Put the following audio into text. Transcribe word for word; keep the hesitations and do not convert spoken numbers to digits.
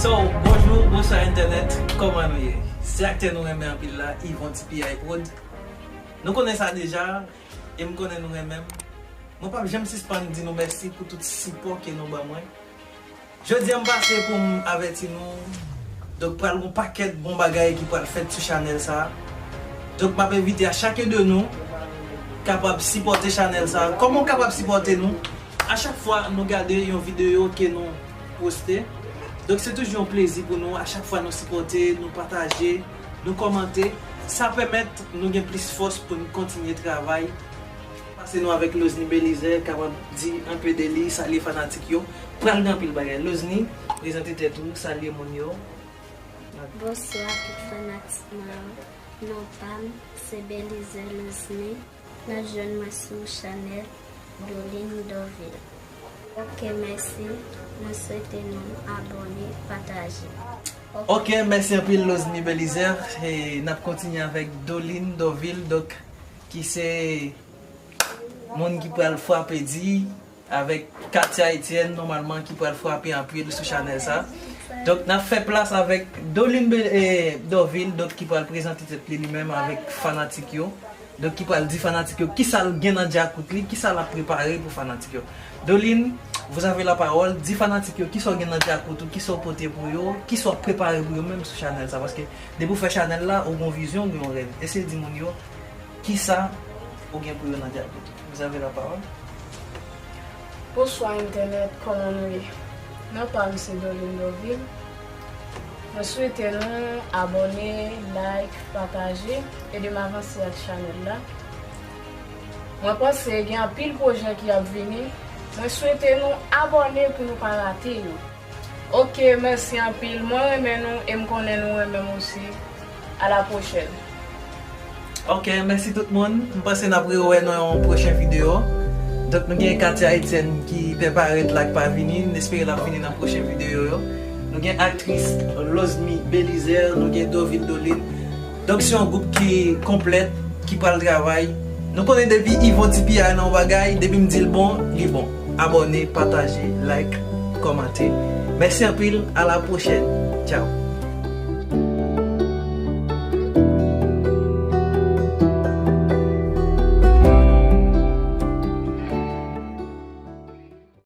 Yo, bonjou, bonswa entènèt, kòman nou ye? Se aktè nou renmen anpil la, Yvon T P I Prod. Nou konnen sa deja, e m konnen nou renmen m. Mwen p ap janm sispann di nou mèsi pou tout sipò ke nou ban mwen. Jodi a m pase pou m avèti nou, donk pral gon pakèt bon bagay ki pral fèt sou chanèl sa. Donk m ap envite a chak de nou kapab sipòte chanèl sa. Kòman w kapab sipòte nou? A chak fwa nou gade yon videyo ke nou poste, donk se toujou yon plezi pou nou. A chak fwa nou sipòte, nou pataje, nou kòmante, sa pèmèt nou gen plis fòs pou n kontinye travay. Pase nou avèk Lozny Belizaire, kapab di enpe de li, salye fanatik yo. Pral gen anpil bagay. Lozny, prezante tèt ou, salye moun yo. Bonswa tout fanatik mwen yo. Non pa m se Belizaire Lozny. N ap jwenn mwen sou chanèl Doline Dorvil. Ok, mèsi. Mwen swete nou abòne, pataje. Ok, mèsi anpil Lozny Belizaire. E n ap kontinye avèk Doline Dorvil, donk, ki se moun ki pral frape di avèk Katia Etienne, nòmalman, ki pral frape anpil sou chanèl sa. Donk, n ap fè plas avèk Doline Be- eh, Dorvil, donk, ki pral prezante tèt li li menm avèk fanatik yo. Donk, ki pral di fanatik yo kisa l gen nan djakout li, kisa l ap prepare pou fanatik yo. Doline, vous avez la parole. Di fanatik yo kisa w gen nan djakout ou, kisa w pote pou yo, kisa w ap prepare pou yo menm sou chanèl sa. Paske depi w fè chanèl la, ou gon vizyon, ou gen yon rèv. Eseye di moun yo kisa ou gen pou yo nan djakout ou. Vous avez la parole. Bonswa entènèt, kòman nou ye? Non pa m se Doline Dorvil. Mwen swete nou abòne, like, pataje, ede m avanse ak chanèl la. Mwen panse gen anpil pwojè ki ap vini. Mwen swete nou abòne pou nou pa rate yo. Ok, mèsi anpil. Mwen renmen nou e m konnen nou renmen m osi. A la pwochèn. Ok, mèsi tout moun. M panse n ap rewè nan yon pwochen videyo. Donk, nou gen Katia Etienne ki te parèt la, ki pa vini. N espere l ap vini nan pwochen videyo yo. Nou gen aktris Lozny Belizaire, nou gen Dorvil Doline. Donk, se yon gwoup ki konplèt, ki pral travay. Nou konnen depi Yvon T P I nan yon bagay, depi m di l bon, li bon. Abòne, pataje, like, kòmante. Mèsi anpil, a la pwochèn. Tchao.